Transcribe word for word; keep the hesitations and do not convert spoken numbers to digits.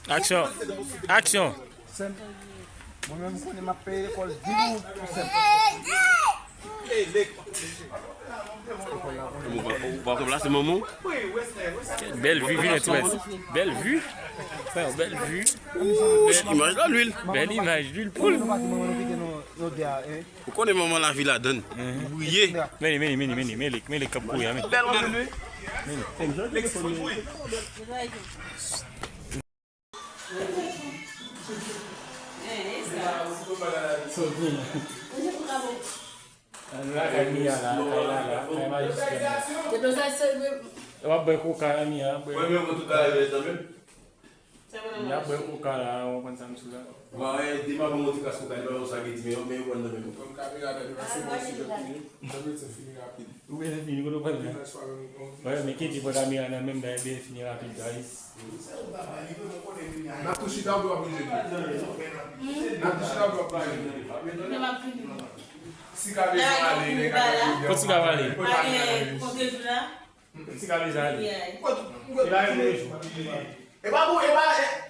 Aksyon. Aksyon. Sèm. Mwen menm, m konnen m ap peye lekòl di pou, pou sèm. Ou pa, ou pa konplase manman w? Bèl vi, vi nèt. Bèl vi. Frè, bèl vi. Imaj la, lwil. Bèl imaj, lwil poul. Ou konnen manman lavi ladann. Li briye. Men li, men li, men li, men li, men li, men li k ap kouri a, men. Bèl anpil, wi. Lakay Mia la, kay la la, kay majistrè la. W ap bwè koka la, Mia, bwè. Mia bwè koka la, w konn sa m sou la. Mwen, Dema ban mwen ti kas koka, li pa yon spaghetti, men, men yo pran nan men mwen. Kòm kamera, dènye se bon sijè pou nou. Mwen bezwen fini rapid. Ou bezwen fini, kote w pral la? Wè, men kite pran kamera nan men m, dayè, bezwen fini rapid, guys. N ap tou chita oubyen w ap bouje nou? N ap tou chita oubyen w ap bouje nou? Si ka bezwen ale, nèg a ka bouje. Kot si ka ale? Si ka bezwen ale. E pa yon jou. E pa bon, e pa, e,